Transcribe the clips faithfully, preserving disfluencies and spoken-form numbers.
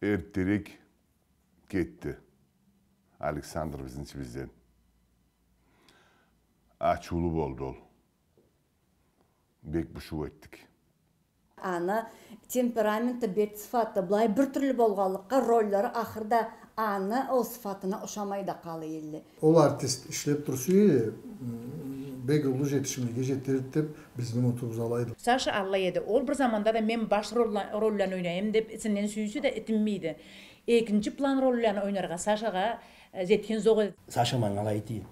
Эртдерек кетди Александр бизни ичибизден. Ачыулу болду ол. Бек бушуу этдик. Аны темпераменти, бет сыфаты былай бир тюрлю болгъанлыкъгъа, роллары ахырда аны ол сыфатына ушамай да къала эдиле. Ол артист ишлеп турса эди, м, бек уллу жетишимлиге жетерди деп бизни умутубуз алайды. Саша алай эди. Ол бир заманда да мен баш ролла-, ролланы ойнайым деп ичинден сюйсе да, итинмейди. Экинчи план ролланы ойнаргъа Сашагъа, э, жетген зокъ эди. Саша манга алай эди.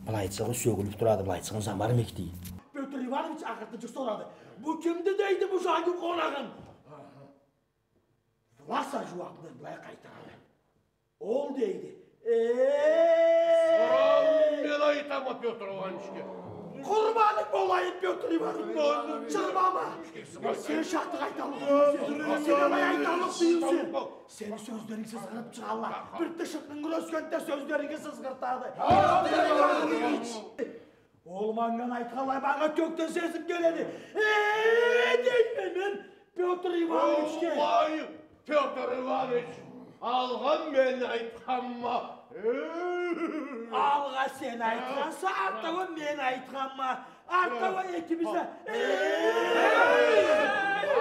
Былайчыгъы сёгюлюп турады, былайчыгъын замармек, дейди. Пётр Иванович акъыртыджыкъ сорады. Бу кимди, дейди, бу жангы къонагъынг? Власа жууабындан былай къайтарады. Ол дейди. Э-э-э! Сорауун мен айтама Пётр Ивановичге. Къурбанынг болайым, Пётр Иванович. Къурбанынг. Чырмама. Сен шартыкъ айталлыкъ тюйюлсе. Сен алай айталлыкъ тюйюлсе. Сени сёзлеринг сызгъырып чыгъалла. Бир тышыкъны юресгенде сёзлеринги сызгъыртады. Пётр Иванович! Ол манга айтханлай, манга кёкден сесим келеди. Э-э-э, дейме мен Пётр Ивановичге. Олай, Пётр Иванович, алгъа мен айтханма. Э-э-э. Алгъа сен айтханса, артда уа мен айтханма. Артда уа экибиз да. Э-э-э.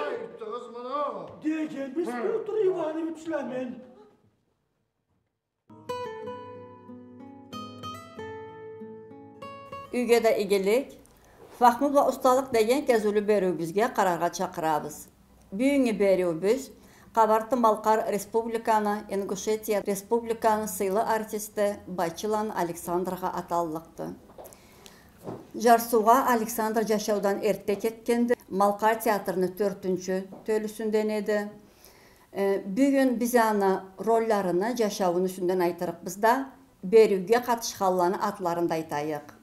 Айтдыгъыз муну. Дегенбиз Пётр Иванович бла мен. Юйге да игилик, фахму бла усталыкъ деген кезиулю бериуюбюзге къараргъа чакъырабыз. Бюгюннгю бериуюбюз Къабарты-Малкъар Республиканы, Ингушетия Республиканы сыйлы артисти Бачиланы Александргъа аталлыкъды. Жарсыугъа Александр жашаудан эртде кетгенди. Малкъар театрны тёртюнчю тёлюсюнден эди. Э, бюгюн биз аны ролларыны, жашаууну юсюнден айтырыкъбыз да, бериуге къатышханланы атларын да айтайыкъ.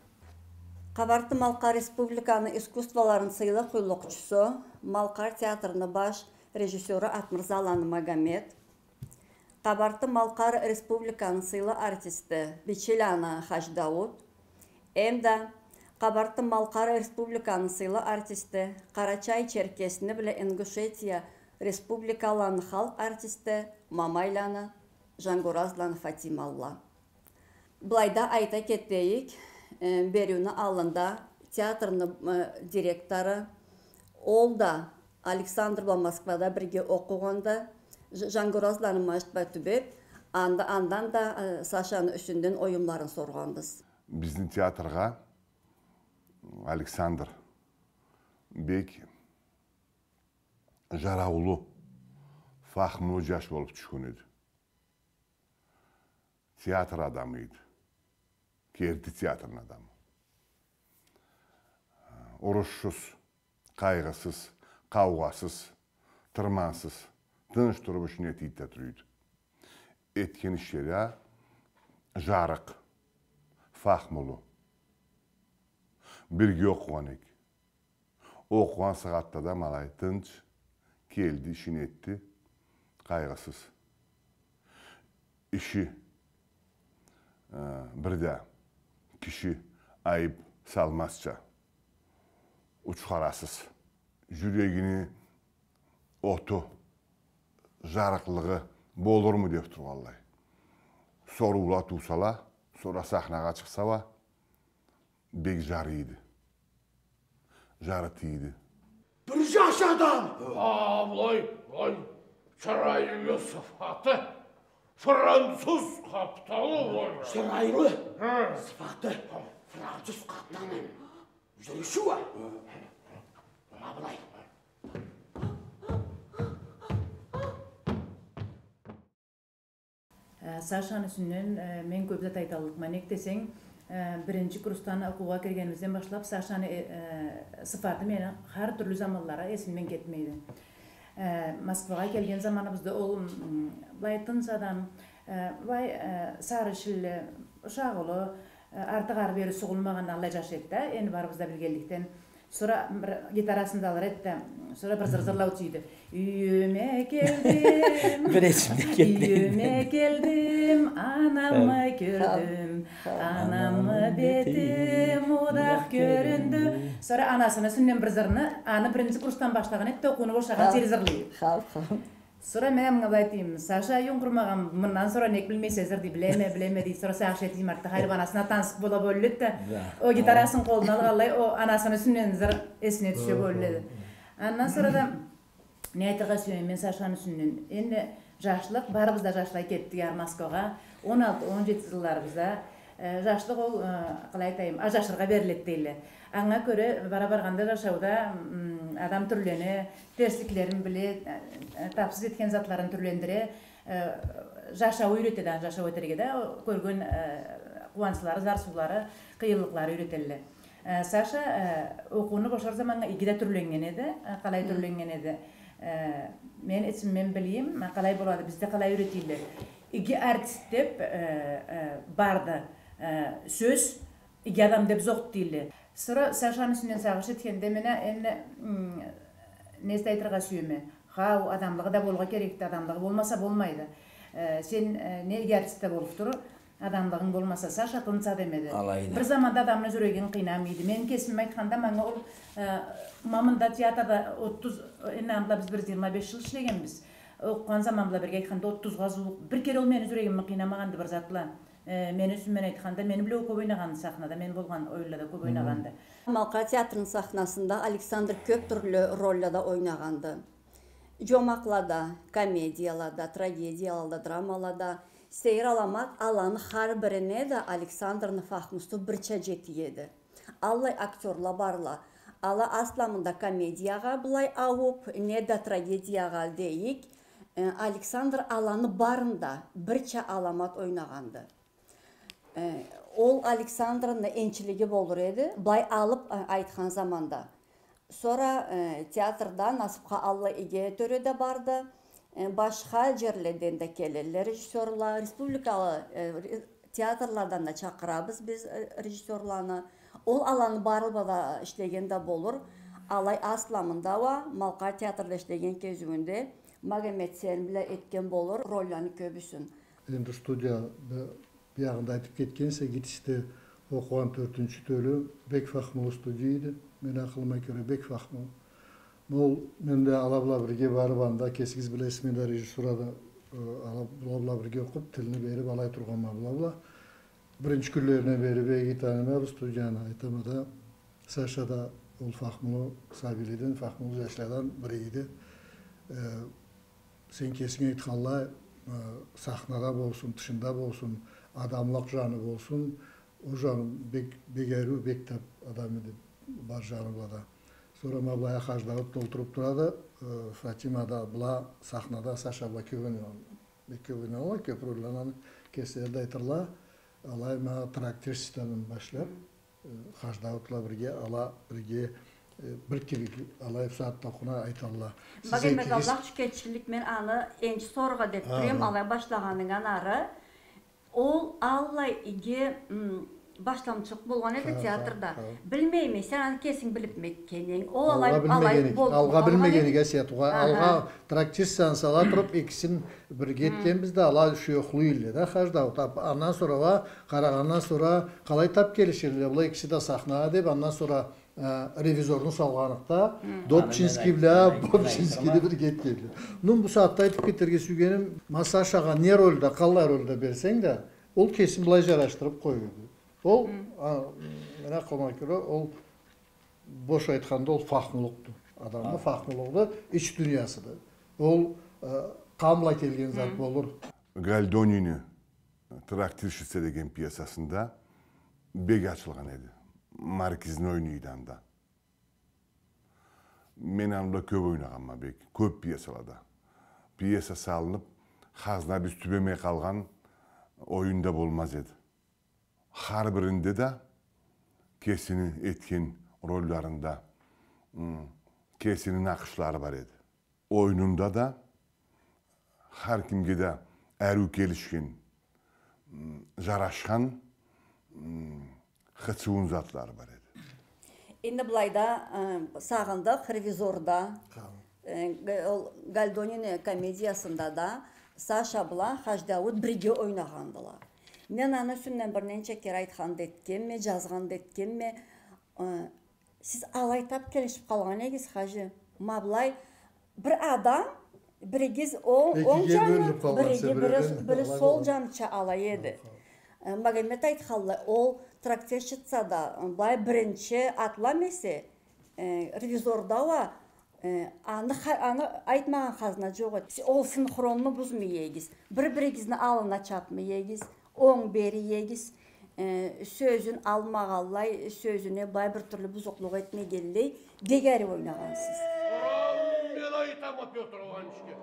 Къабарты-Малкъар Республиканы искусстволарыны сыйлы къуллукъчусу, Малкъар театрыны баш режиссёру Атмырзаланы Магомет, Къабарты-Малкъар Республиканы сыйлы артисти Бичиланы Хаждаут, эмда Къабарты-Малкъар Республиканы сыйлы артисти, Къарачай-Черкесни бла Ингушетия Республикаланы халкъ артисти Мамайланы Жангуразланы Фатималла. Былайда айта кетейик, э, бериуню аллында театрны, э, директору, ол да Александр бла Москвада бирге окъугъанды, Ж-, Жангуразланы Мажит бла тюбеп, анда, андан да, э, Сашаны юсюнден оюмларын соргъанбыз. Бизни театргъа Александр бек жараулу, фахмулу жаш болуп тюшген эди. Театр адамы эди. Керти театрны адамы. Урушсуз, къайгъысыз, къаугъасыз, тырмансыз, тынч туруп ишин этип да тура эди. Этген ишлери а жарыкъ, фахмулу. Бирге окъугъан эдик. Окъугъан сагъатда да ма алай тынч келди, ишин этди, къайгъысыз. Иши, э, бир да киши айып салмазча, учхарасыз. Жюрегини оту, жарыкълыгъы болурму деп тургъанлай. Соруула туусала, сора сахнагъа чыкъса уа, бек жарый эди. Жарытый эди. Бир жаш адам! А, былай, былай, чырайлы, сыфаты француз къапталы, былай. Чырайлы, хы, сыфаты француз къапталы. Жюрюшю уа. Ма былай. Э, Сашаны юсюнден, э, мен кёп зат айталлыкъма. Нек десенг, э, биринчи курсдан окъуугъа киргенибизден башлап Сашаны, э, э, сыфаты мени хар тюрлю заманлары эсимден кетмейди. Э, Москвагъа келген заманыбызда ол, м, былай тынч адам, э, былай, э, сары шилли, ушакъ улу, э, артыкъ ары-бери сугъулмагъан аллай жаш эди да, энди барыбыз да билгенликден. Сора бир гитарасын да алыр эди да, сора бир зыр зырлаучу эди. Юйюме келдим, бир эсимден кетмейди. Юйюме келдим, анамы кёрдюм, анамы бети мудах кёрюндю. Сора анасыны юсюнден бир зырны, аны биринчи курсдан башлагъан эди да, окъууну бошагъанчы зырлай эди. Хау, хау. Сора мен анга былай дейме: «Саша, юйюн къурмагъан, мындан сора нек билмейсе зыр», — дей. «Билеме, билеме», — дей. Сора сагъыш этеме, артда хайыр бу анасына тансыкъ бола боллукъду да. Да. Ол гитарасыны къолуна алгъанлай, ол анасыны юсюнден зыр эсине тюше боллукъду. Андан сора да не айтыргъа сюеме мен Сашаны юсюнден? Энди жашлыкъ, барыбыз да жашлай кетдик ары Москвагъа. Он алты, он жети жылларыбызда, э, жашлыкъ ол, э, къалай айтайым, ажашыргъа бериледи дейле. Анга кёре бара баргъанда жашауда, м, адам тюрлене, терсликлерин биле, э, э, тапсыз этген затларын тюрлендире, э, жашау юйретеди аны, жашау этерге да, кёрген, э, къууанчлары, зарсыулары, къыйынлыкълары юйретелле. Э, Саша, э, окъууну бошар заманнга иги да тюрленнген эди, э, къалай тюрленнген эди. Э, мен ичимден билеме, э, къалай болады, бизде къалай юйретелле. Иги артист деп, э, э, барды, э, сёз, иги адам деп зокъду дейле. Сора Сашаны юсюнден сагъыш этгенде мен а энди, м, не зат айтыргъа сюеме. Хау, адамлыгъы да болургъа керекди, адамлыгъы болмаса болмайды. Э, сен, э, не иги артист да болуп тур, адамлыгъынг болмаса, Саша тынч адам эди. Алайды. Бир заманда адамны жюрегин къыйнамай эди. Мен кесим айтханда, манга ол, э, ма мында театрда отуз, э, энди анда бла биз бир жыйырма беш жыл ишлегенбиз. Окъугъан заман бла бирге айтханда, отузгъа жууукъ. Бир кере ол мени жюрегими къыйнамагъанды бир зат бла. Э, мени юсюмден айтханда, мени бла кёп ойнагъанды сахнада, мен болгъан оюнлада кёп ойнагъанды. Малкъар театрыны сахнасында Александр кёп тюрлю роллада ойнагъанды. Жомакълада, комедиялада, трагедиялада, драмалада, сейир-аламат, аланы хар бирине да Александрны фахмусу бирча жете эди. Аллай актёрла барла. Ала асламында комедиягъа былай ауп, неда трагедиягъа дейик, э, Александр аланы барын да бирча аламат ойнагъанды. Э, ол Александрны энчилиги болур эди, былай алып, э, айтхан заманда. Сора, э, театрда насыпха аллай иги актёрла да барды. Э, башха жерледен да келелле режиссёрла, республикалы, э, ре-, театрлардан да чакъырабыз биз, э, режиссёрланы. Ол аланы бары бла да ишлеген да болур. Алай асламында уа Малкъар театрда ишлеген кезиуюнде Магомет Сен бла этген болур ролланы кёбюсюн. Энди студия, б-, биягъында айтып кетгенсе, ГИТИС-де окъугъан тёртюнчю тёлю бек фахмулу студия эди. Мени акъылыма кёре, бек фахмулу. Но ол, мен да ала бла бирге барып анда, кесигиз билесиз, мен да режиссурада, э, ала бла, бла бирге окъуп, тилни берип, алай тургъанма бла бла. Биринчи кюнлеринден бери бек иги таныйма бу студияны, айтама да, Саша да, ол фахмулу сабийледен, фахмулу жашладан бири эди. Э, Сен кесинг айтханлай, э, сахнада болсун, тышында болсун, адамлыкъ жаны болсун, ол жаны бек, бек ариу, бек тап адам эди, бар жаны бла да. Сора ма былайда Хажи-Дауут да олтуруп турады, э, Фатима да бла сахнада Саша бла кёп ойнагъан, бек кёп ойнагъанла, кёп ролланы кеслери да айтырла, алай ма трактирщицадан башлап, Э, Хажи-Дауут бла бирге, ала бирге, э, бир кибик, алай бусагъатда окъуна айталла. Сиз Магомет, экигиз Аллах ючюн, кечгинлик, мен аны энчи сорургъа деп тура эдим, алай башлагъанынгдан ары. Ол аллай иги, м, башламчыкъ болгъан эди театрда. Билмейме, сен аны кесинг билипми этгенинг? Ол алай, алай болуп къалгъан эди. Алгъа билмеген эдик, Асият, угъай, алгъа трактирщицаны сала туруп, экисин бирге этгенбиз да, ала шёхлуй элле да, Хажи-Дауут. Андан сора уа, къарагъандан сора, къалай тап келиширле была экиси да сахнагъа деп, андан сора, э, «Ревизорну» салгъаныкъда, Добчинский бла Бобчинскийни бирге этгенле. Ну, бусагъатда айтып кетерге сюйгеним, ма Сашагъа не роль да, къаллай роль да берсенг да, ол кесин былай жарашдырып къоя эди. Ол, а, мен акъылыма кёре, ол бош айтханда, ол фахмулукъду. Адамны фахмулугъуду, ич дуниясыды. Ол, э, къан бла келген зат болур. Гольдонини «Трактирщица» деген пьесасында бек ачылгъан эди. Маркизни ойнайды анда. Мен аны бла кёп ойнагъанма бек, кёп пьесалада. Пьеса салынып, хазна биз тюбемей къалгъан оюн да болмаз эди. Хар биринде да кесини этген ролларында, м, кесини накъышлары бар эди. Оюнунда да хар кимге да ариу келишген, м, жарашхан, м, хычыуун затлары бар эди. Энди былайда, э, сагъындыкъ, «Ревизорда», э, г-, ол Гольдонини комедиясында да Саша бла Хажи-Дауут бирге ойнагъандыла. Мен аны юсюнден бир ненча кере айтхан да этгенме, жазгъан да этгенме, э, сиз алай тап келишип къалгъан эдигиз, Хажи. Ма былай, бир адам Биригиз о-, онг джанына, бириги бири, бири сол джаныча алай эди. Э, Магомет айтханлай, ол трактирщица да, э, былай биринчи атлам эсе, э, ревизорда уа, э, аны ха-, аны айтмагъан хазна джокъ эди. Ол синхронну бузмай эгиз. Бир-биригизни аллына чапмай эгиз. Онг бери эгиз, э, сёзюн алмагъанлай, сёзюне былай бир тюрлю бузукълукъ этмегенлей, дегери ойнагъансыз. Мен айтама Пётр Иванычха.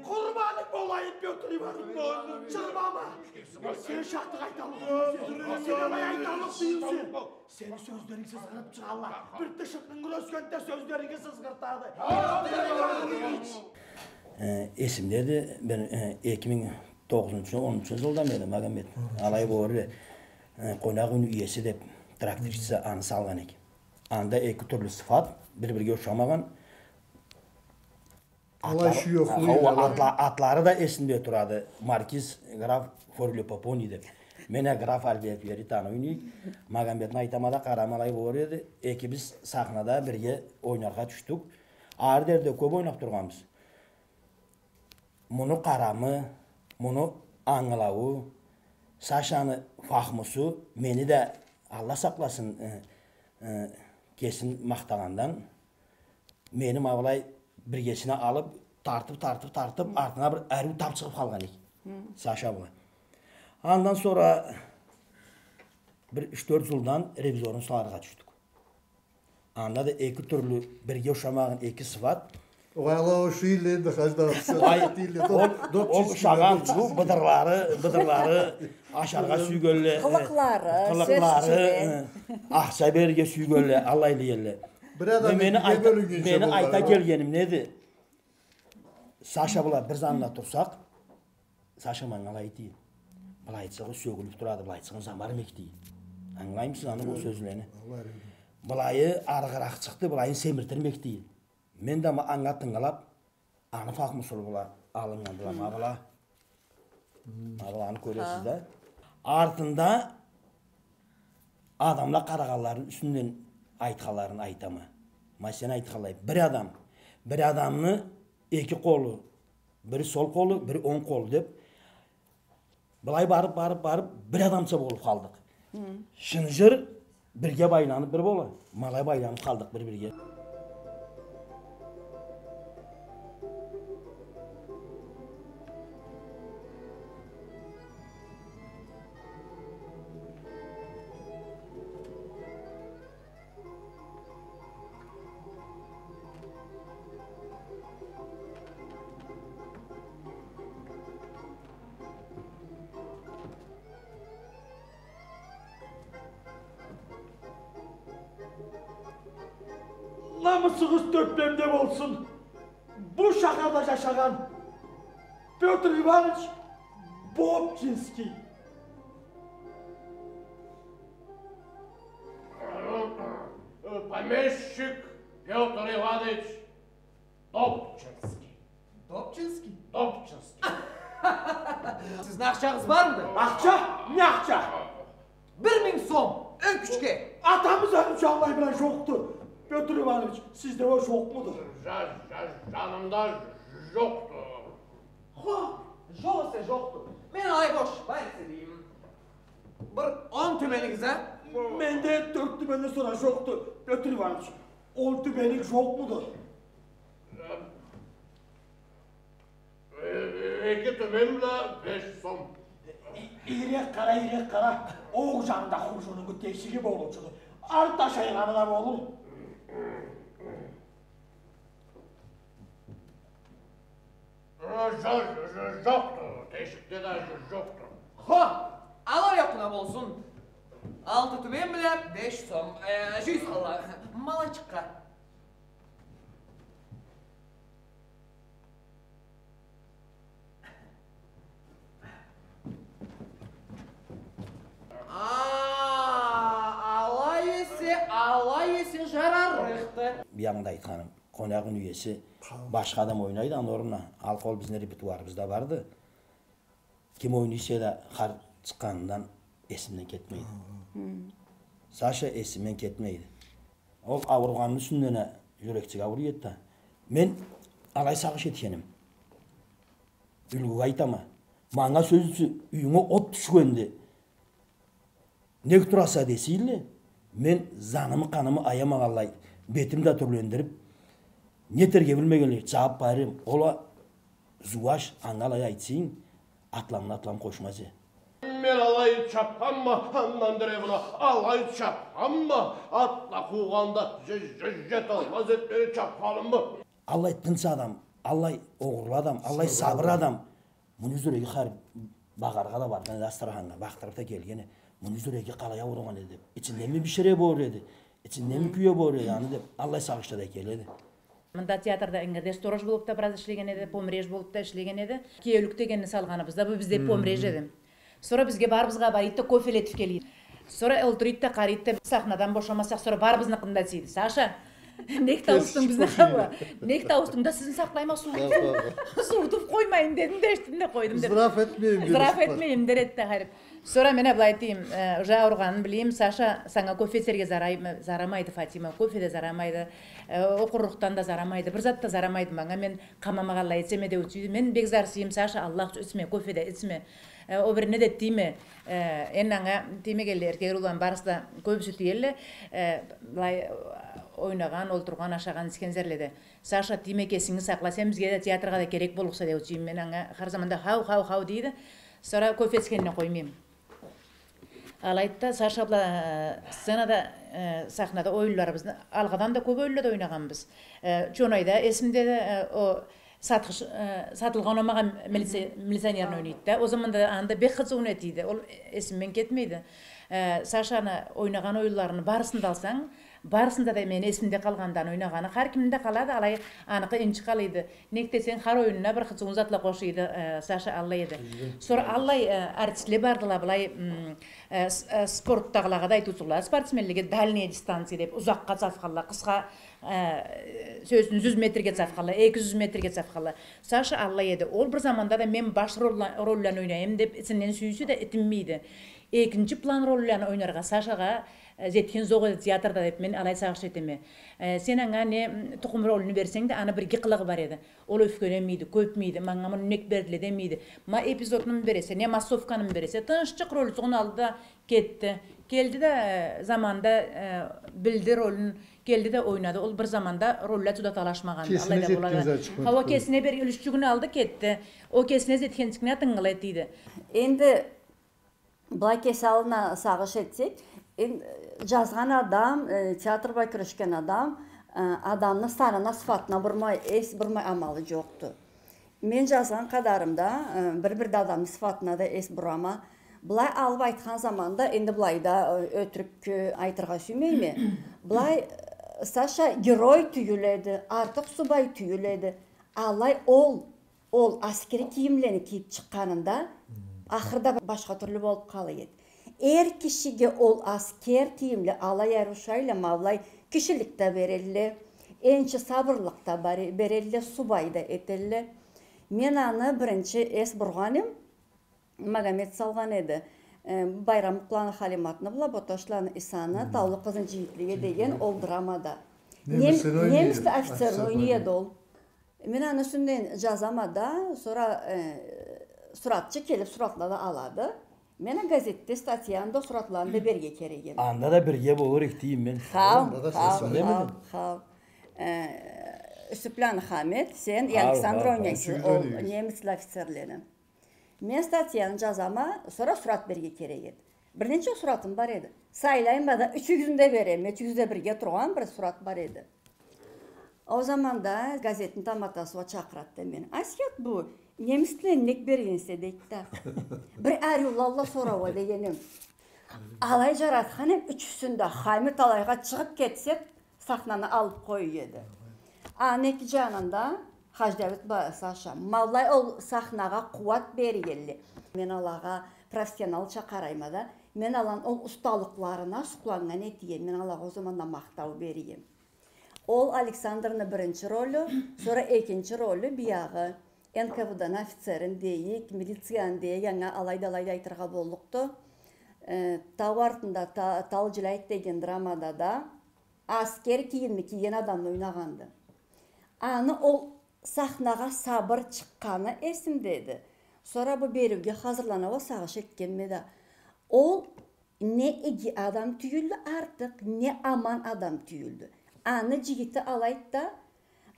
Къурбанынг болайым, Пётр Иваныч, джылмама. Сен шатыкъ айталлыкъ тюлсе, сен алай айталлыкъ тюлсе. Сени сёзлеринг сызгъырып чыгъалла. Бир тышыкъны юресгенде сёзлеринги сызгъыртады. Пётр Иваныч. Э, эсимдеди, бир, э, эки минг тогъузунчу, онунчу джылда мени Магомет. Алай болур, э, къонакъ юйню иеси деп трактирщица аны салгъан эди. Анда эки тюрлю сыфат, бир-бирге ушамагъан. Алай атлары, шуёхлу, хо, эди, атла-, атлары да эсимде турады. Маркиз граф Форлепопони деп. Мен а граф Альберт Веританы ойнайма. Магометни айтама да, къарама, алай болур эди. Экибиз сахнада бирге ойнаргъа тюшдюк. Ары дери да кёп ойнап тургъанбыз. Муну къарамы, муну ангылауу, Сашаны фахмусу мени да, Аллах сакъласын, э, э, кесин махтагъандан, мени ма былай биргесине алып, тартып, тартып, тартып, артына бир ариу тап чыгъып къалгъан эди. Саша былай. Андан сора бир юч-тёрт джылдан ревизорну салыргъа тюшдюк. Анда да эки тюрлю, бирге ушамагъан эки сыфат. Огъай, ала ушай элле энди, хажда, ай, ушагъан, бу быдырлары, быдырлары ашаргъа сюйгенле, э, къылыкълары, къылыкълары, сёз ичинде, э, ахча берирге сюйгенле, аллай элле. Бир адам мени айта келгеним неди? Саша бла бир заманда турсакъ, Саша манга алай дей. Былайчыгъы сёгюлюп турады, былайчыгъын замармек дей. Ангылаймысыз аны бу сёзлени? Былайы арыгъыракъ чыкъды, былайын семиртирмек дей. Мен да ма анга тынгылап, аны фахмусу бла алыннгандыла ма была. Ма быланы кёресиз да. Артында адамла къарагъанларыны юсюнден айтханларын айтама. Ма сен айтханлай, бир адам, бир адамны эки къолу, бири сол къолу, бири онг къолу деп, былай барып, барып, барып, бир адамча болуп къалдыкъ. Шынжыр бирге байланып бир бола, ма алай байланып къалдыкъ бир-бирге. Намысыгъыз тёппемде болсун. Бу шахарда джашагъан Пётр Иваныч Бобчинский. Помещик Пётр Иваныч Добчинский. Добчинский? Добчинский. Сизни ахчагъыз бармыды? Ахча? Не ахча? Бир минг сом, ёнкючге. Атамы джаны ючюн аллай бир зат джокъду. Пётр Иваныч, сизде ол джокъмуду? Джа-, джа-, джанымда джокъду. Хо, джокъ эсе джокъду. Мен алай бош, бар эсе дейим. Бир он тюменигиз, а? Менде тёрт тюменден сора джокъду, Пётр Иваныч. Он тюменик джокъмуду? Э, эки тюмен бла беш сом. И-, игирек къара, игирек къара. Ол джанында хурджунунгу тешиги болуучуду. Ары ташайгъаны да болур. Жо-, жо-, жокъду, тешикде да жо-, жокъду. Хо, алай окъуна болсун. Алты тюмен бла беш сом, э, жюз алла, малайчыкъгъа. А, алай эсе, алай эсе жарарыкъды. Биягъында айтханым, къонагъыны иеси башха адам ойнайды аны орнуна. Алкъол бизни репертуарыбызда барды. Ким ойнай эсе да, хар чыкъгъанындан эсимден кетмейди. Саша эсимден кетмейди. Ол ауругъанны юсюнден а жюрекчик ауруй эди да. Мен алай сагъыш этгеним. Юлгюге айтама. Манга сёз ючюн, юйюнге от тюшгенде, нек тураса десейле, мен жанымы, къанымы аямагъанлай, бетим да тюрлендирип, не этерге билмегенлей, чабып барырма. Ол а жууаш, анга алай айтсанг, атламын, атлам къошмаз эди. Мен алай чапханма, андан деревна, алай чапханма, атла къуугъанда же-, же-, жеталмаз эди мени чапханымы. Аллай тынч адам, аллай огъурлу адам, аллай сабыр адам. Муну жюреги хар багъаргъа да баргъан эди Астраханнга, бакъдырып да келген эди. Муну жюреги къалай ауругъан эди деп. Ичиндеми бишире болур эди, ичиндеми кюе болур эди аны деп, аллай сагъышла да келеди. Мында театрда Энгирде сторож болуп да бираз ишлеген эди, помреж болуп да ишлеген эди. Киеулюк дегенни салгъаныбызда, бу бизде помреж эди. Сора бизге барыбызгъа барыйды да, кофелетип келийди. Сора олтурийды да, къарайды да, сахнадан бошамасакъ, сора барыбызныкъын да этийди. Саша, нек тауустунг бизни, Хауа? Нек тауустунг да, сизни сакълайма, суурутуп, суурутуп къоймайым дедим да, эшитдим да къойдум деп. Зыраф этмейим, зыраф этмейим дер эди да, харип. Сора мен а былай дейим, э, уже ауругъанын билейим, Саша, санга кофе этерге зарай-, зарамайды, Фатима, кофе да зарамайды, э, окъурлукъдан да зарамайды, бир зат да зарамайды манга, мен къамамагъанлай этеме деучю эди. Мен бек зарсыйым, Саша, Аллах ючюн, ичме, кофе да ичме. Э, о бирине да тийме. Э, энди анга тиймегенле, эркек ролланы барысы да, кёбюсю тиелле, э, былай, ойнагъан, олтургъан, ашагъан, ичген жерледе. Саша, тийме, кесинги сакъла, сен бизге да, театргъа да керек боллукъса деучю эдим мен анга, хар заманда хау, хау, хау дейди. Сора кофе ичгенине къоймайым. Алайды да, Саша бла, э, сценада, э, сахнада оюнларыбызны, алгъадан да кёп оюнлада ойнагъанбыз. Э, Чонайда, эсимде да, э, о, сатхыш, э, сатылгъан, омагъан милице-, милиционерни ойнайды да. Ол заманда аны да бек хыжыуун этийди. Ол эсимден кетмейди. Э, Сашаны ойнагъан оюнларыны барысын да алсанг, барысында да мени эсимде къалгъандан ойнагъаны, хар кимни да къалады, алай аныкъы инчи къалайды. Нек десенг, хар оюнуна бир хыжыуун затла къошуйды, э, Саша аллай эди. Сора аллай, э, артистле бардыла, былай, м, э, с-, э, спортдагъылагъа да айтыучула, спортсменлеге дальние дистанции деп, узакъгъа чапханла, къысха, э, сёз ючюн, жюз метрге чапханла, эки жюз метрге чапханла. Саша аллай эди. Ол бир заманда да мен баш ролла-, ролланы ойнайым деп ичинден сюйсе да итинмейди. Экинчи план ролланы ойнаргъа Сашагъа, э, жетген жокъ эди театрда деп мен алай сагъыш этеме. Э, сен анга не, м, тукъум ролну берсенг да, аны бир иги къылыгъы бар эди. Ол ёфкелемейди, кёпмейди, манга муну нек бердиле демейди. Ма эпизодну бересе, не массовканы бересе, тынччыкъ рольчугъун алды да кетди. Келди да, э, заманда, э, билди ролюн, келди да ойнады. Ол бир заманда ролла джукъ да талашмагъанды. Алай да бола. Хауа, кесине бир юлюшчюгюн алды, кетди. Ол кесине жетгенчикне тынгылы этди. Энди былай кеси аллына сагъыш этсек, эн-, джазгъан адам, э, театр бла кюрешген адам, э, адамны санына, сыфатына бурмай, эс бурмай амалы джокъду. Мен джазгъан къадарымда, э, бир-бирде адамны сыфатына да эс бурама. Былай алып айтхан заманда, энди былайда, э, ётюрюк, э, айтыргъа сюймейме. Былай, э, Саша герой тюйюл эди, артыкъ субай тюйюл эди. Алай ол Ол аскери кийимлени кийип чыкъгъанында, ахырда башха тюрлю болуп къала эди. Эр кишиге ол аскер кийимле алай ары ушайла, ма былай кишилик да берелле, энчи сабырлыкъ да бар-, берелле, субай да этелле. Мен аны биринчи эс бургъаным, Магомед салгъан эди. Э, Байрамукъланы Халиматны бла Боташланы Исаны, Таулу къызны джигитлиги деген ол драмада. Немис офицерин ойнай эди ол. Мен аны юсюнден джазама да, сора, э, суратчы келип, суратла да алады. Мен а газетде статьяны да, суратланы да берирге керек эди. Анда да бирге болур эдик, дейме мен. Хау, хау, хау, хау. Э, Юсупляны Хамит, сен и Александр ойнайсыз, ол немис офицерлени. Мен статьяны джазама, сора сурат берирге керек эди. Бир ненча суратым бар эди. Сайлайма да, ючюгюзню да береме, ючюгюз да бирге тургъан бир сурат бар эди. Ол заманда газетни таматасы уа чакъырады да мени. Асият, бу немис тилин нек бергенсе, дейди да. Бир ариулалла сора уа дегеним. Алай джаратхан эм ючюсюн да, Хамит алайгъа чыгъып кетсе, сахнаны алып къоя эди. Аны эки джанында Хаджидауит бла Саша. Ма былай ол сахнагъа къууат бере элле. Мен алагъа профессионалча къарайма да, мен аланы ол усталыкъларына сукъланнган эте эм, мен алагъа ол заманда махтау бере эм. Ол Александрны биринчи ролю, сора экинчи ролю биягъы Н К В Д-ни офицерин дейик, милицияны дейик, анга алай да, алай да айтыргъа боллукъду. Э, «Тау артында та-, тал джиляйт» деген драмада да аскер кийимни кийген адамны ойнагъанды. Аны ол Сахнагъа сабыр чыкъгъаны эсимдеди. Сора бу бериуге хазырлана уа сагъыш этгенме да. Ол не иги адам тюйюлдю артыкъ, не аман адам тюйюлдю. Аны джигити алайды да,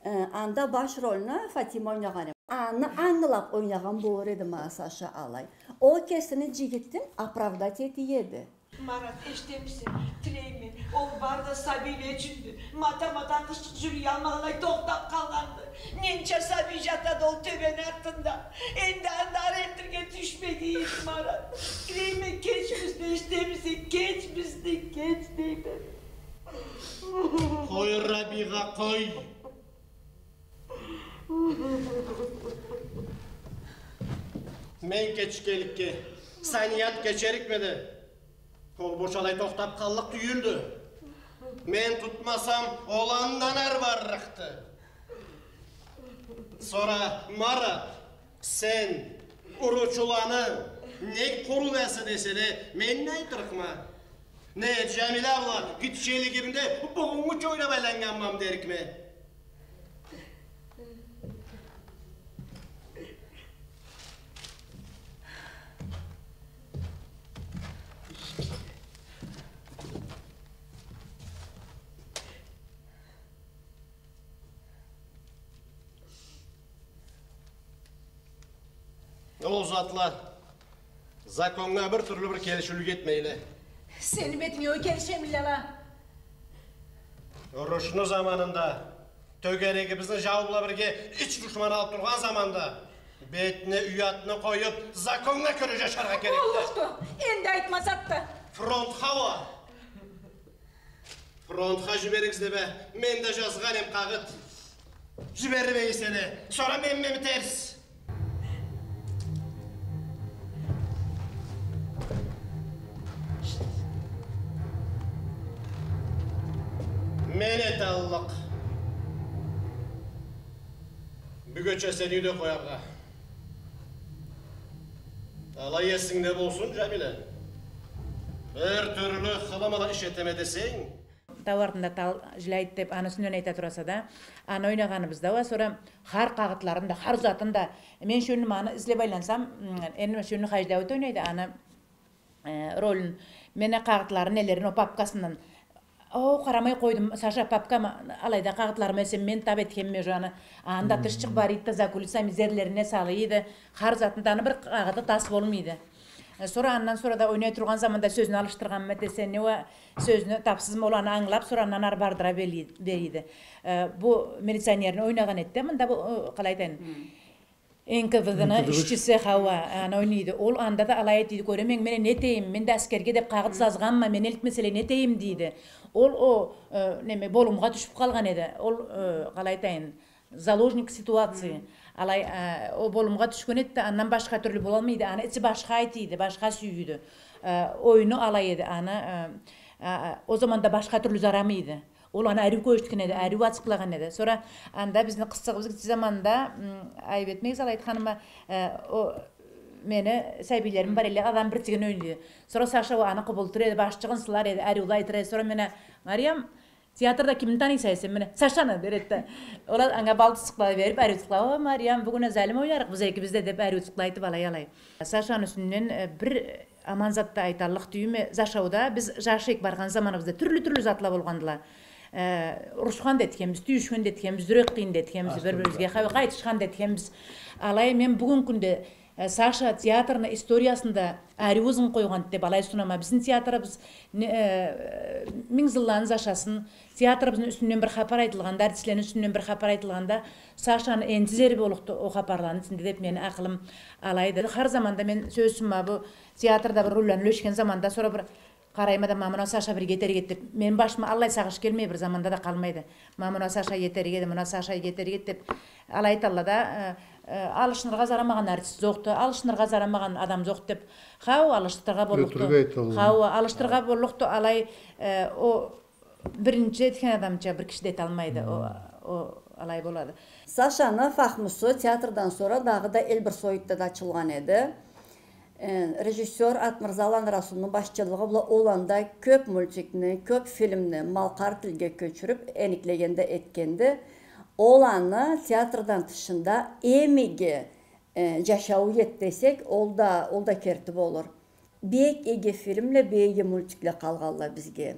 э, анда баш рольну Фатима ойнагъан эди. Аны ангылаб ойнагъан болур эди ма Саша алай. Ол кесини джигитин оправдать эте эди. Марат, эшитемисе, тилейме, ол бары да сабийле ючюндю. Мата-мата къызчыкъ джюрюялмагъанлай тохтаб къалгъанды. Ненча сабий джатады ол тёбени артында. Энди аны ары элтирге тюшмегиз, Марат. Тилейме, кеч бизни, эшитемисе, кеч бизни, кеч дейме. Къой, Рабига, къой. Мен кечгенликге Саният кечерикмиди? Ол бошалай тохтаб къаллыкъ тюйюлдю. Мен тутмасам, ол андан ары барлыкъды. Сора, Марат, сен уручуланы нек къуруласа деселе, мен не айтырыкъма? Не, Джамила бла гитчелигимде бугюннгюча ойнаб айланнганмамы дерикме? Ол затла законнга бир тюрлю бир келишиулю кетмейле. Сени бетинге уа келишемиле ала. Урушну заманында, тёгерегибизни джау бла бирге ич душман алыб тургъан заманда, бетине уятны къоюб, законнга кёре джашаргъа керекди. Боллукъду, энди айтма затды. Фронтха уа. Фронтха джиберигиз деб а, мен да джазгъан эм къагъыт. Джибермей эселе, сора менмеми терс? Мен эталлыкъ. Бюгеча сен юйде къояргъа. Алай эсингде болсун, Джамила. Бир тюрлю хылымылы иш этеме десенг. Тау артында тал жиляйт деб, аны юсюнден айта тураса да, аны ойнагъаныбызда уа, сора хар къагъытларын да, хар затын да, мен шёндю ма аны излеб айлансам, м, энди шёндю Хаджи Дауит ойнайды, аны э, ролюн, мен а къагъытларын, нелерин, о папкасындан, о, къарамай къойдум, Саша, папкама, алайда къагъытларым эсе, мен таб этгенме уже аны, анда тышчыкъ бар эди да, за кулисами зерлерине салыйды, хар затын да, аны бир къагъыты тас болмайды. Э, сора андан сора да ойнай тургъан заманда сёзню алышдыргъанма десенг, не уа сёзню табсызмы, ол аны ангылаб, сора андан ары бардыра бери-, берийди. Э, бу милиционерни ойнагъан эди да, мында бу, э, къалай айтайым, Н К В Д-ны ишчиси, хауа, аны ойнайды. Ол анда да алай этийди, кёреме, мен не этейим, мен да аскерге деб къагъыт джазгъанма, мени элтмеселе не этейим, дейди. Ол о, э, неме, болумгъа тюшюб къалгъан эди. Ол, э, къалай айтайым, заложник ситуации. Алай, э, о болумгъа тюшген эди да, андан башха тюрлю болалмайды. Аны ичи башха этийди, башха сюйюйдю. Э, оюну алай эди, аны, э, э, о заманда башха тюрлю джарамайды. Ол аны ариу кёргюзтген эди, ариу ачыкълагъан эди. Сора анда бизни къызчыгъыбыз гитче заманда, м, айыб этмегиз, алай айтханыма, э, о, мени сабийлерим бар эди, адам бирчигин ойнайды. Сора Саша уа аны къобултур эди, башчыгъын сылар эди, ариулай тура эди. Сора мен а, Мариям, театрда кимни таныйса десем, мен а, Сашаны, дер эди да. Ол а анга балчыкъла бериб, ариучукъла, о, Мариям, бюгюн а залим ойнарыкъ биз экибиз да, деб, ариучукъла айтыб, алай-алай. Сашаны юсюнден, э, бир аман зат да айталлыкъ тюйюлме, зашауда биз жаш эк баргъан заманыбызда тюрлю-тюрлю затла болгъандыла. Э, урушхан да этгенбиз, тюйюшген да этгенбиз, жюрек къыйын да этгенбиз бир-бирибизге, хау, къайтышхан да этгенбиз. Алай, мен бюгюн кюнде, э, Саша театрны историясында ариу ызын къойгъанды деб алай сунама. Бизни театрыбыз не, э, минг зылланы зашасын, театрыбызны юсюнден бир хапар айтылгъанда, артистлени юсюнден бир хапар айтылгъанда, Сашаны энтиз ери боллукъду о хапарланы ичинде деб мени акъылым алайды. Хар заманда мен сёз ючюн ма бу театрда бир ролланы юлешген заманда, сора бир къарайма да, ма муна Саша бир етерик эди деб, мени башыма аллай сагъыш келмей, бир заманда да къалмайды. Ма муна Саша етерик эди, муна Саша етерик эди деб, алай айталла да, э, э, алышыныргъа зарамагъан артист зокъду, алышыныргъа зарамагъан адам зокъду деб. Хау, алышдырыргъа боллукъду. Хау, алышдырыргъа боллукъду, алай, э, о Биринчи этген адамча бир киши да эталмайды. О, о алай болады. Сашаны Фахмусу театрдан сора дагъыда Эльбрус Оютда да ачылгъан эди. Э, режиссёр Атмырза Аланрасулну башчылыгъы бла ол анда кёб мультикни, кёб фильмни малкъар тилге кёчюрюб, эниклеген да этгенди. Ол аны театрдан тышында эм иги, э, джашауу эди десек, ол да, ол да керти болур. Бек иги фильмле, бек иги мультикле къалгъанла бизге.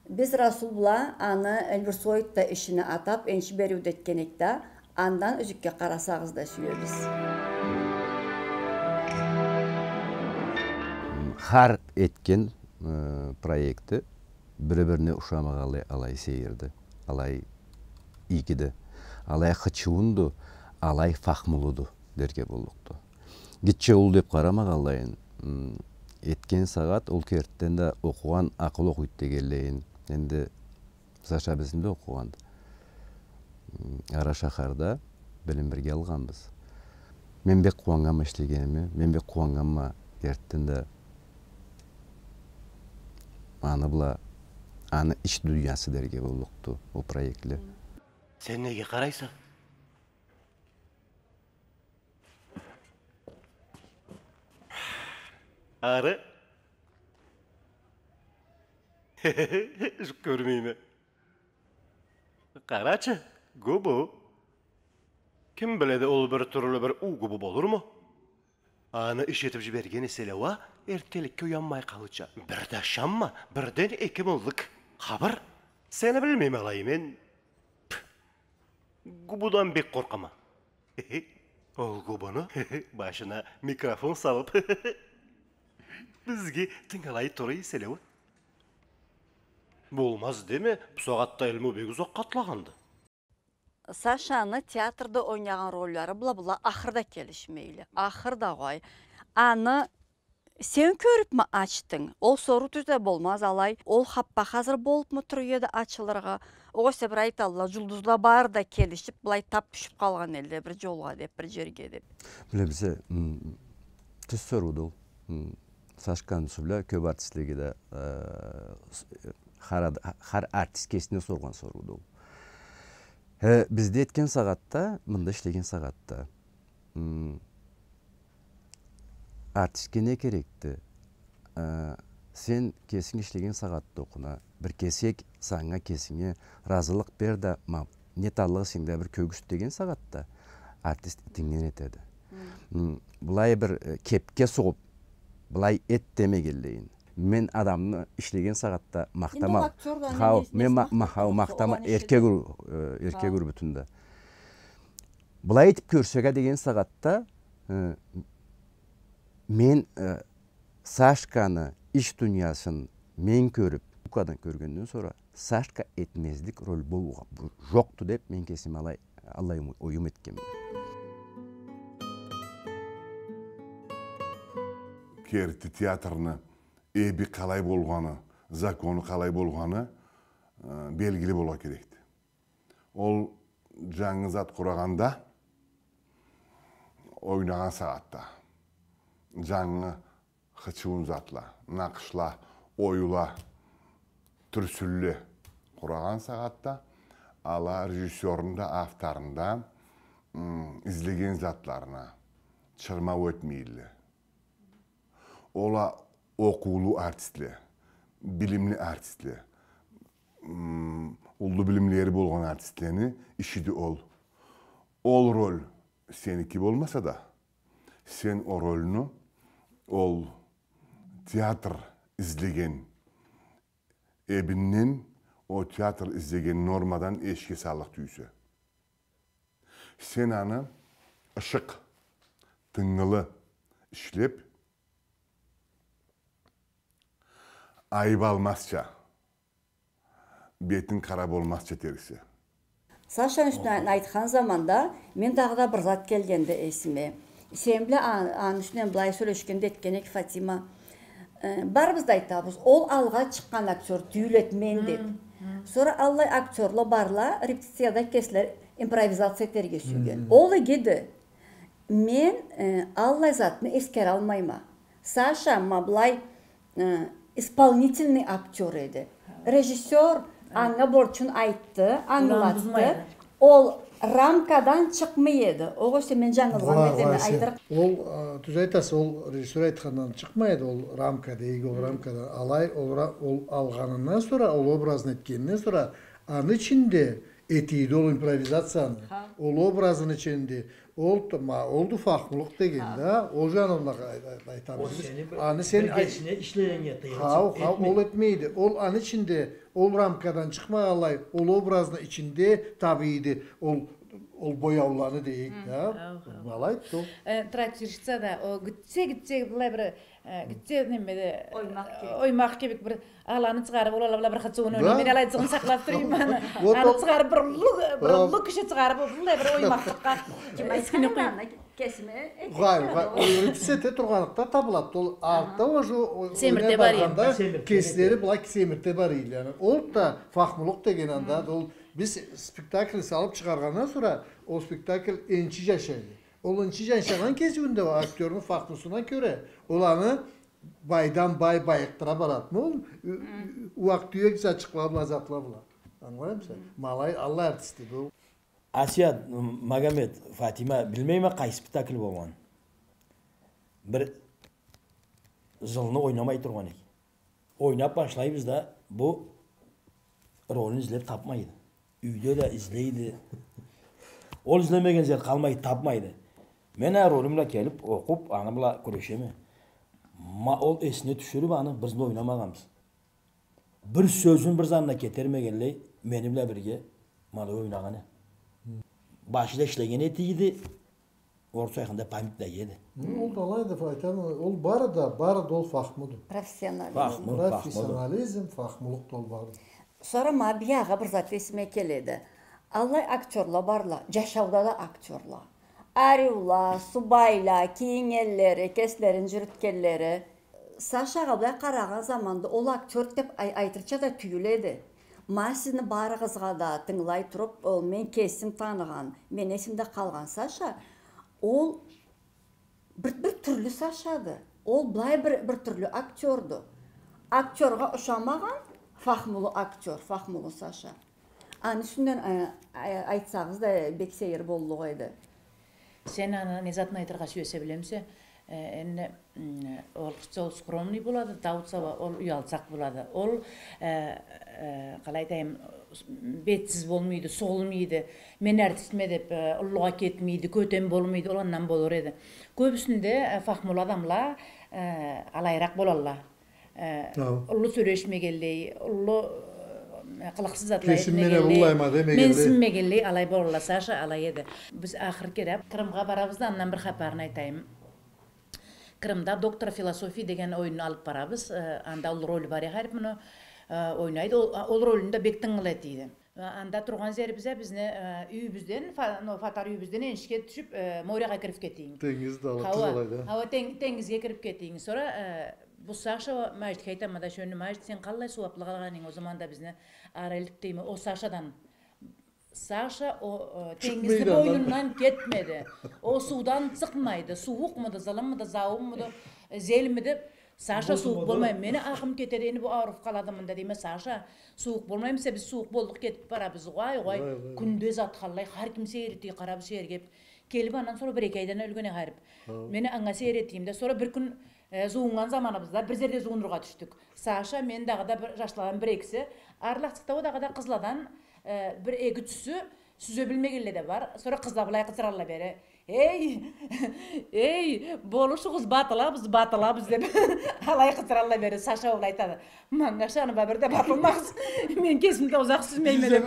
Биз Расул бла аны Эльбрусоидда ишине атап, энчи бериу да этген эдик да, андан юзюкге къарасагъыз да сюебиз. Хар этген, э, проекти бири-бирине ушамагъанлай алай сейирди, алай игиди, алай хычыуунду, алай фахмулуду дерге боллукъду. Гитче, уллу деп къарамагъанлайын, м, этген сагъат ол кертиден да окъугъан акъыл окъуйду дегенлейин. Энди Саша бизни да окъугъанды. М, ара шахарда билим бирге алгъанбыз. Мен бек къууаннганма ишлегениме, мен бек къууаннганма кертиден да аны бла, аны ич дуниясы дерге боллукъду ол проектле. Сен неге къарайса? Ары. Жукъ кёрмейме. Къарачы, губу. Ким биледи, ол бир тюрлю бир уу губу болурму? Аны иш этип жиберген эселе уа, эрттенликге уянмай къалырча. Бир да ашамма, бирден эки мыллык. Хапар, сени билмейме алай мен. Пх. Губудан бек къоркъама. Ол губуну башына микрофон салып, бизге тынгылай тура эселе уа. Болмаз деме, бусагъатда илму бек узакъгъа атлагъанды. Сашаны театрда ойнагъан роллары бла была ахырда келишмейле. Ахырда къой. Аны сен кёрюпмю ачдынг? Ол соруу тюз да болмаз алай. Ол хаппа хазыр болупму тура эди ачылыргъа? Огъесе бир айталла, жулдузла бары да келишип, былай тап тюшюп къалгъан элле бир жолгъа деп, бир жерге деп. Биле, биле, м, тюз сорууду ол. М, Сашканы юсю бла кёп артистлеге да, э, с-, э, хар ад-, хар артист кесине соргъан сорууду ол. Э, бизде этген сагъатда, мында ишлеген сагъатда, м, артистге не керекди? Э, сен кесинг ишлеген сагъатда окъуна, бир кесек санга кесинге ыразылыкъ бер да, ма, не таллыгъы сенде бир кёргюзт деген сагъатда, артист итингден этеди. М, былай бир, э, кепге сугъуп, былай эт демегенлейин. Мен адамны ишлеген сагъатда махтама. Хау, мен ма-, ма-, хау, махтама эркек ур-, э, эркек урбутунда. Былай этип кёрсек а деген сагъатда, э, мен, э, Сашканы ич дуниясын мен кёрюп, Лукадан кёргенден сора, Сашка этмезлик роль болургъа бу-, жокъду деп, мен кесим алай, аллай ой-, оюм этгенме. Керти театрны эби къалай болгъаны, закону къалай болгъаны, э, белгили болургъа керекди. Ол жангы зат къурагъанда, ойнагъан сагъатда, жангы хычыуун затла, накъышла, оюла, тюрсюлле къурагъан сагъатда, ала режиссёрну да, авторну да, м, излеген затларына чырмау этмейле. Ол а окъуулу артистле, билимли артистле, м, уллу билимлери болгъан артистлени ишиди ол. Ол роль сеники болмаса да, сен ол рольну ол театр излеген эбинден, ол театр излеген нормадан эшикге саллыкъ тюйюлсе. Сен аны ышыкъ, тынгылы ишлеп, айып алмазча, бетинг къара болмазча этериксе. Сашаны юсюнден айтхан заманда, мен дагъыда бир зат келгенди эсиме. Сен бла а-, аны юсюнден былай сёлешгенде этген эдик, Фатима. Э, барыбыз да айтабыз, ол алгъа чыкъгъан актёр тюйюл эди, мен деп. Хы, хы. Сора аллай актёрла барла, репетицияда кесле импровизация этерге сюйген. Хы. Ол игиди. Мен, э, аллай затны эсгералмайма. Саша, ма былай, э, исполнительный актёр эди. Хы. Режиссёр анга борчун айтды, ангылатды. Ол рамкадан чыкъмай эди. Огъесе мен жангылгъан этеме, айтырыкъ. Ол, а, тюз айтаса, ол режиссёр айтхандан чыкъмай эди, ол рамкада, иги ол рамкада. Алай, ол ра-, ол алгъанындан сора, ол образны этгенинден сора, аны ичинде Этийди ол импровизацияны. Ол образны ичинде. Ол, ма, олду фахмулукъ деген да. Ол жанына къа-, къа-, къайтабыз биз. Аны сен ай-, хау, хау, ол этмейди. Ол аны ичинде, ол рамкадан чыкъмагъанлай, ол образны ичинде табийди. Ол, ол бояуланы дейик да. Алай этди ол. Э, трактирщица да, о, гитче, гитче, былай бир Э, гитче, неме да, оймакъ кибик. Оймакъ кибик бир аланы чыгъарып, ол ала бла бир хача ойнай. Мен алайчыгъын сакълап турайым аны. Аны чыгъарып, бир уллу, бир уллу киши чыгъарып, былай бир оймакълыкъгъа. Ким айтхан аны, кесиме. Гъай, гъай, ол репетиция эте тургъанлыкъда табылады. Ол артда уже семирте барады. Кеслери былай семирте барады. Яни ол да фахмулукъ деген анда, ол биз спектакль салып чыгъаргъандан сора ол спектакль энчи жашайды. Ол энчи жашагъан кесигинде ол актёрну фахмусуна кёре, ол аны байдан бай байыкъдыра барады. Ол, ы, ы, уакъ-тюек затчыкъла бла, затла бла. Ангылаймыса? Ма алай, аллай артистди бу. Асия, м, Магомед, Фатима, билмейме къайсы спектакль болгъан. Бир жылны ойнамай тургъан эдик. Ойнап башлайбыз да, бу ролюн излеп тапмайды. Юйде да излейди. Ол излемеген зат къалмайды, тапмайды. Мен а ролюм бла келип, окъуп, аны бла кюрешеме. Ма ол эсине тюшюрюп, аны бир да ойнамагъанбыз. Бир сёзюн бир затына кетермегенлей, мени бла бирге ма алай ойнагъан эди. Башы да ишлеген этийди. Орусча айтханда, память да иеди. Ну, ол да алайды, айтама, ол бары да, бары да ол фахмуду. Профессионализм. Фахму, фахмуду. Профессионализм, фахмулукъ да ол бары. Сора ма биягъы бир зат эсиме келеди. Аллай актёрла барла, жашауда да актёрла. Ариула, субайла, кийиннгенлери, кеслерин жюрютгенлери. Сашагъа былай къарагъан заманда ол актёр деп ай-, айтырча да тюйюл эди. Ма сизни барыгъызгъа да тынгылай туруп, ол мен кесим таныгъан, мени эсимде къалгъан Саша, ол бир, бир тюрлю Сашады. Ол былай бир, бир тюрлю актёрду. Актёргъа ушамагъан фахмулу актёр, фахмулу Саша. Аны юсюнден, э, э, айтсагъыз да бек сейир боллукъ эди. Сен аны не затын айтыргъа сюесе билемисе, э, энди, м, орусча ол скромный болады, Дауцова ол уялчакъ болады. Ол, э, э, къалай айтайым, бетсиз болмайды, сугъулмайды. Мен артистме деп, э, уллугъа кетмейди, кётем болмайды, ол андан болур эди. Кёбюсюнде, э, фахмулу адамла, э, алайыракъ болалла. Э, уллу сёлешмегенлей, уллу, э, къылыкъсыз затла этмегенлей, менсинмегенлей алай болалла. Саша алай эди. Биз ахыр кере Къырымгъа барабыз да, андан бир хапарын айтайым. Къырымда «Доктор философии» деген оюнну алып барабыз. Э, анда уллу ролю бар эди, харип, муну, э, ойнайды. Ол, ол ролюн да бек тынгылы этийди. Анда тургъан зерибиз а бизни, э, юйюбюзден, фа-, ну, фатар юйюбюзден энишге тюшюп, э, морягъа кирип кетейим. Тенгиз да алып, хауа, тюз алайды. Хауа, тенг-, тенгизге кирип кетейим. Сора, э, бу Саша, Мажитге айтама да шёндю, Мажит, сен къаллай сууаплыкъ алгъан эдинг, ол заманда бизни ары элтип дейме, ол Сашадан. Саша ол, э, тенгизни бойнундан кетмеди. Ол суудан чыкъмайды. Сууукъмуду, зылыммыды, заууммуду, э, зелмиди. Саша, сууукъ болмай. Мени ахым кетеди, энди бу ауруп къалады мында, дейме, Саша, сууукъ болмаймыса, биз сууукъ боллукъ кетип барабыз, угъай, угъай. Кюнде затханлай, хар ким сейир этеди, къарап, сейиргеп. Келип, андан сора бир-эки айдан ёлгенди харип. Мен анга сейир этейим да, сора бир кюн, э, зууннган заманыбызда бир зерде зуунургъа тюшдюк. Саша, мен, дагъыда бир жашладан бир-экиси, арлакъчыкъда ол дагъыда къызладан, э, бир-эки-ючюсю, сюзе билмегенле да бар. Сора къызла былай къычыралла бери. Эй, эй, болушугъуз, батылабыз, батылабыз деп. Алай къычыралла бери, Саша ол айтады. Манга ышанып а бир да батылмагъыз. Мен кесим да узакъ сюзмейме деп.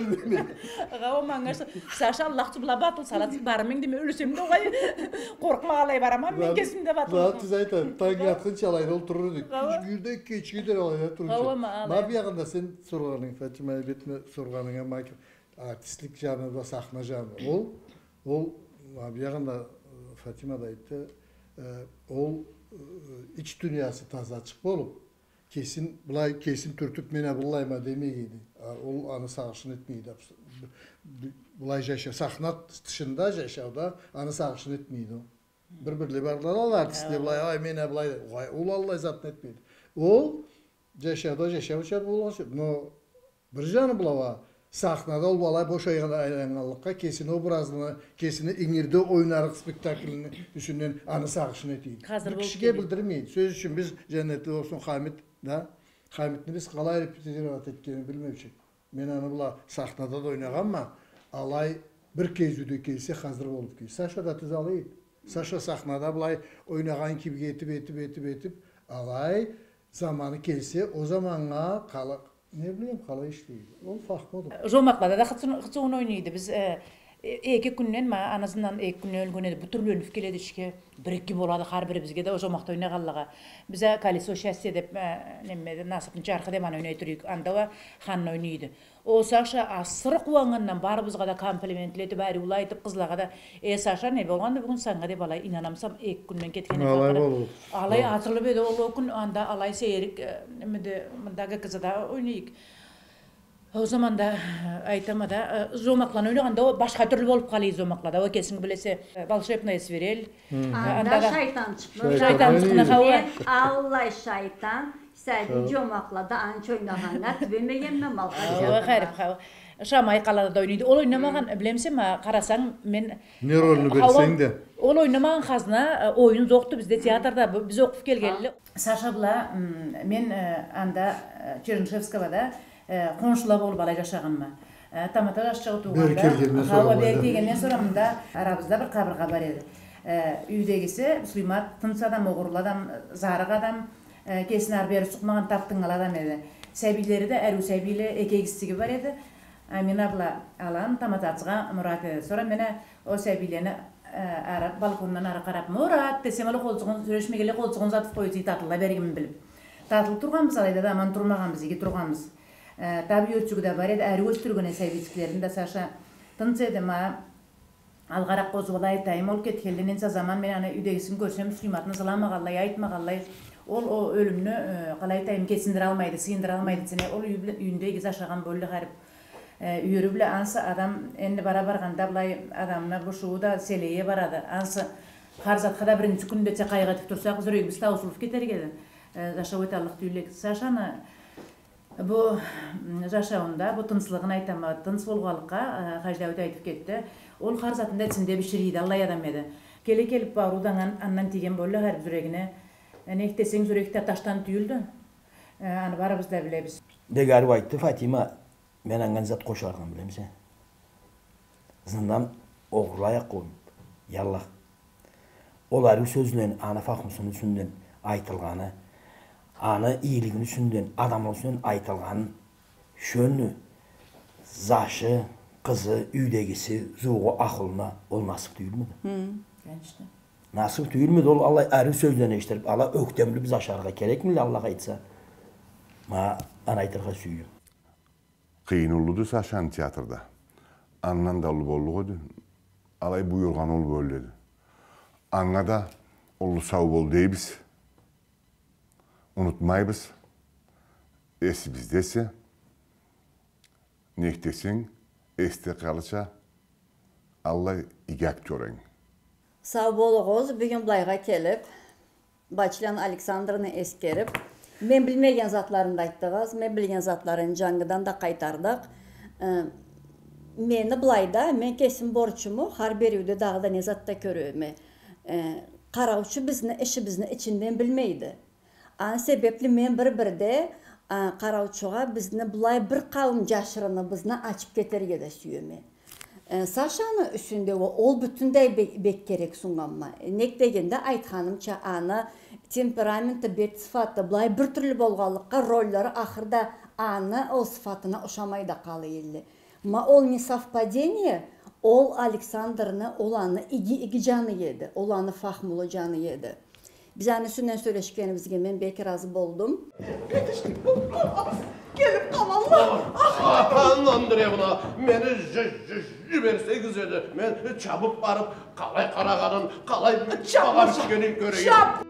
Хауа, манга ышан-, Саша, Аллах ючюн, бла батыл саласыз, барманг дейме, ёлсем да угъай. Къоркъмай алай барама, мен кесим да батылмайма. Зат, тюз айтады, танг атхынча алайда олтурурукъ. Хауа. Кюч бирде, кечге дери алайда турурча. Хауа, ма алай. Ма биягъында сен соргъанынг, Фатима, бетине соргъанынга, ма артистлик жаны бла сахна жаны. Ол, ол, а, биягъында, э, Фатима да айтды, э, ол, э, ич дуниясы тазачыкъ болуп, кесин, былай кесин тюртюп, мен а быллайма демейди. А, ол аны сагъышын этмейди. Б-, б-, былай жаша-, сахна тышында жашауда аны сагъышын этмейди ол. Бир-бирле бардыла артистле былай, ай, мен а былай, угъай, ол аллай затны этмейди. Ол жашауда жашауча болгъанча, но бир жаны бла уа, сахнада ол былай бош айланнганлыкъгъа, кесини образыны, кесини ингирде ойнарыкъ спектаклини юсюнден аны сагъышын этейди. Бир кишиге билдирмейди. Сёз ючюн, биз, жаннетли болсун Хамит, да? Хамитни биз къалай репетировать этгенин билмеучюк. Мен аны бла сахнада да ойнагъанма, Алай бир кезиуде келсе, хазыр болуб кел. Саша да тюз алай эди. Саша сахнада былай ойнагъан кибик этиб, этиб, этиб, этиб, алай заманы келсе, ол заманнга къала-, не билейим, къалай ишлейди. Ол фахмуду. Жомакълада да хыцын-, хыцыуун ойнайды. Биз, э, э, эки кюнден, ма, аны ызындан эки кюнден ёлген эди. Бу тюрлю ёлюб келеди ишге. Бир-эки болады хар бирибизге да, ол жомакъда ойнагъанлагъа. Биз а «Колесо счастья» деб, э, неме, «Насыбны чархы» деб аны ойнай тура эдик. Анда уа Ханна ойнайды. Ол Саша асыры къууаннгандан барыбызгъа да комплиментле этиб, ариуле айтыб, къызлагъа да: «Э, Саша, не болгъанды бюгюн санга?» — деб, алай, ийнанамыса, эки кюнден кетгенди. Алай болду. Алай атылыб эди ол, ол кюн анда алай сейир, э, неме да, мында ГКЦ-да ойнайыкъ. Ол заманда, э, айтама да, э, жомакъланы ойнагъанда ол башха тюрлю болуб къалай жомакълада. Ол кесинг билесе, э, «Волшебная свирель». Анда да шайтанчыкъны. Шайтанчыкъны, хауа. Мен аллай шайтан сабий жомакълада анча ойнагъаннга тюбемегенме, малгъа. Хауа, харип, хауа. Шамай къалада да ойнайды. Ол ойнамагъан, билемисе, ма, къарасанг, мен... Не ролну берсенг да. Ол ойнамагъан хазна, э, оюн жокъду бизде театрда, бу, биз окъуб келгенли. Саша бла, м, мен, э, анда, э, Чернышевского да, э, къоншула болуб алай жашагъанма. Э, тамата жашчыгъы туугъанда, бери келгенден сора, хауа, бери келгенден сора мында арабызда бир къабыргъа бар эди. Э, юйдегиси Муслимат тынч адам, огъурлу адам, зарыкъ адам, э, кесин ары-бери сукъмагъан, тап тынгылы адам эди. Сабийлери да, ариу сабийле, эки эгиз тиги бар эди. Амина бла Алан, таматачыгъа Мурат эди. Сора мен а ол сабийлени, э, ары, балкондан ары къараб, «Мурат!» десем, ол къолчугъун, сёлешмегенлей къолчугъун узатыб къоюучу эди, татылла бергенми билиб. Татылыб тургъанбыз, алайда да аман турмагъанбыз, иги тургъанбыз. Э, таб ёчюгю да бар эди, ариу ёсдюрген эди сабийчиклерин да Саша. Тынч эди, ма, алгъаракъ къозгъалай айтайым, ол кетгенли ненча заман, мен аны юйдегисин кёрсем, Муслиматны зыламагъанлай, айтмагъанлай, ол, ол ёлюмню, э, къалай айтайым, кесиндиралмайды, сыйындыралмайды ичине, ол юй бла-, юйюнде иги жашагъан болду харип. Э, юйюрю бла ансы адам, энди бара баргъанда былай адамны бушуу да селее барады. Ансы хар затха да биринчи кюндеча къайгъы этип турсакъ, зюрегибиз таусулуп кетерик эди. Э, жашау эталлыкъ тюйюл эдик. Сашаны бу, м, жашауунда бу тынчлыгъын айтама, тынч болгъанлыкъгъа, э, Хажи Дауит айтып кетди. Ол хар затны да ичинде биширийди, аллай адам эди. Келе келип бу ауруудан андан тийген болду харип зюрегине. Э, нек десенг, зюрек да ташдан тюйюлдю. Э, аны барыбыз да билебиз. Бек ариу айтды Фатима. Мен анга не зат къошарыкъ эдим, билемисе? Зындан огъурлай а къоймай, я Аллах. Ол ариу сёзлени, аны фахмусуну юсюнден айтылгъаны, аны иелигини юсюнден, адамны юсюнден айтылгъаны, шёндю, зашы, къызы, юйдегиси, зуугъу, ахлуна ол насып тюйюлмюдю? Хы, конечно. Насып тюйюлмюдю ол аллай ариу сёзлени эшитдирип, алай ёхтемлип зашаргъа керекмиди, Аллах айтса? Ма, аны айтыргъа сюйюм. Къыйын уллуду Сашаны театрда. Андан да уллу боллукъ эди. Алай буюргъан уллу болду эди. Анга да уллу сау бол дейбиз. Унутмайбыз. Эсибизде эсе, нек десенг, эсде къалырча аллай иги актёр эдинг. Сау болугъуз, бюгюн былайгъа келип, Бачлан Александрны эсгерип, мен билмеген затларын да айтдыгъыз, мен билген затларын жангыдан да къайтардыкъ. Э, мени былайда, мен кесим борчуму хар бериуде дагъыда не зат да кёреме. Э, къараучу бизни ишибизни ичинден билмейди. Аны себепли мен бир-бирде, а, къараучугъа бизни былай бир къауум жашырыныбызны ачып кетерге да сюеме. Э, Сашаны юсюнде ол, ол бютюндей бе-, бек керек сунамма. Нек дегенде, айтханымча, аны темпераменти, бет сыфаты былай бир тюрлю болгъанлыкъгъа, роллары ахырда аны ол сыфатына ушамай да къала эдиле. Ма ол не совпадение, ол Александрны, ол аны иги, иги жаны эди, ол аны фахмулу жаны эди. Биз аны юсюнден сёлешгенибизге мен бек ыразы болдум. Келип къалалла. Анна Андреевна, мени жи-, жи-, жиберсегиз эди. Мен чабып барып, къалай къарагъанын, къалай багъа бишгенин кёрейим. Чап!